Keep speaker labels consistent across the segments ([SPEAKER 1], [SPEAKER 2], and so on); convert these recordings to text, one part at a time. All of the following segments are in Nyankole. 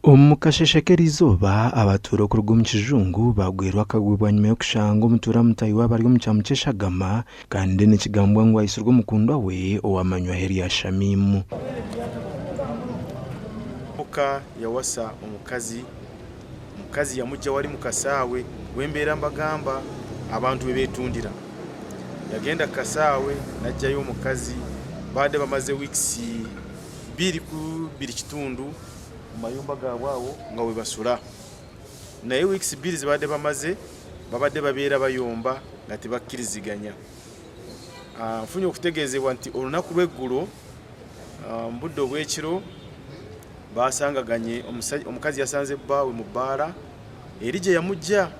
[SPEAKER 1] Omu kasheeshe k'eriizooba, abatuura okuruga omu kijungu baagwerwa akagwe bwanyima y'okushanga omutuura mutaahi waabo ari omu kyamu ky'eshagama kandi nikigambwa ngu aitsirwe omukundwa we owamanywaho erya Shamim.
[SPEAKER 2] Omuvubuka yawasa omukazi, omukazi yamugya wali mu kasaawe wembeera mbagamba abantu bwebetundira. Yagenda kukasaawe najjayo omukazi, babadde bamaze weeks biri ku biri kitundu. Omu mayumba gaabwe aho nga bwebasura. Naye weeks biri zibabadde bamaze babadde babeera bayomba nga tibakkiriziganya. Nfunye okutegeezebwa nti olunaku lw'eggulo mu budde obw'ekiro baasangaganye, omukazi yasanze bbaawe mu bbaala eri gye yamuggya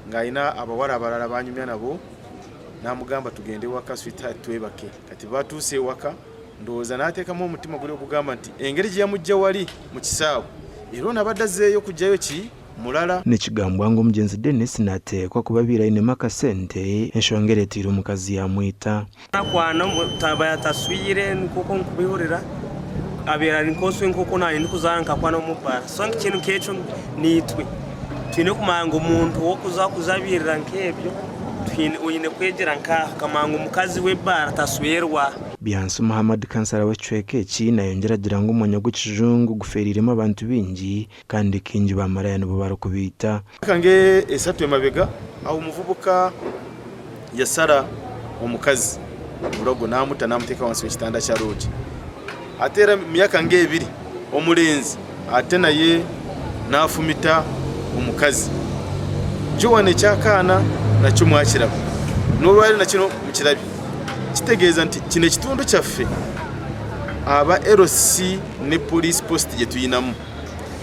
[SPEAKER 2] ng'alina abawala abalala b'anyumya nabo n'amugamba tugende waka sweetheart twebake. Kati baatuuse ewaka Ndowooza n'ateekamu omutima guli ogugamba nti engeri gye yamuggya wali mu kisaawe era ono abadde azzeeyo kuggyayo ki mulala.
[SPEAKER 1] Nikigambwa ngu omugyenzi Denis nateekwa kuba abaire ainemu akasente, enshonga ereteire omukazi yamwita.
[SPEAKER 3] Nakwana aba ataswire nk'oku ndikubihurira abaire ari nk'oswe nk'oku naanye ndikuzaara nkakwana omu baara so ekintu nk'ekyo naitwe twine kumanya ngu omuntu w'okuza kujabiirira nk'ebyo oine kwegyera nk'aha okamanya ngu omukazi w'ebaara taswerwa.
[SPEAKER 1] Byansi Muhammad kansara w'ekicweka eki nayongyera agira ngu omwanya gw'ekijungu gufeereiremu abantu baingi kandi kaingi ba maraya nibo barikubaita.
[SPEAKER 2] Emyaka nk'esatu emabega aho omuvubuka yasara omukazi omurogo namuta namuteeka ahansi w'ekitanda kya loogi. Ate era emyaka nk'ebiri omurenzi ate naye nafumita omukazi. Joan eky'akaana nakyo mwakiraba n'orwaleero nakyo mukirabye. Kitegeeza nti kinu ekitundu kyaffe aba LC ne police post gye twinamu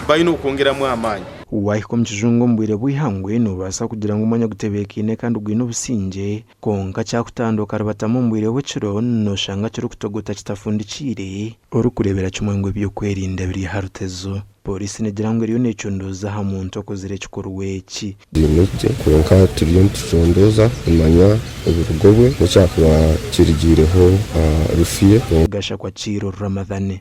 [SPEAKER 2] balina okwongeramu amaani.
[SPEAKER 1] Waahika omu kijungu omu bwire bw'eihangwe noobaasa kugira ngu omwanya gutebeekaine kandi gwine obusingye, kwonka kyakutanda okaribatamu omu bwire bw'ekiro nooshanga kirikutogota kitafundikiire, orikureebera kimwe ngu eby'okwerinda biri aha rutezo. Pooriisi negira ngu eriyo necondooza aha muntu okozire ekikorwa eki.
[SPEAKER 4] Twine gye kwonka turiyo nitucondooza kumanya oburugo bwe n'ekyakuba kirigiireho rufu ye.
[SPEAKER 1] Gashakwa Kiiro Ramadhan.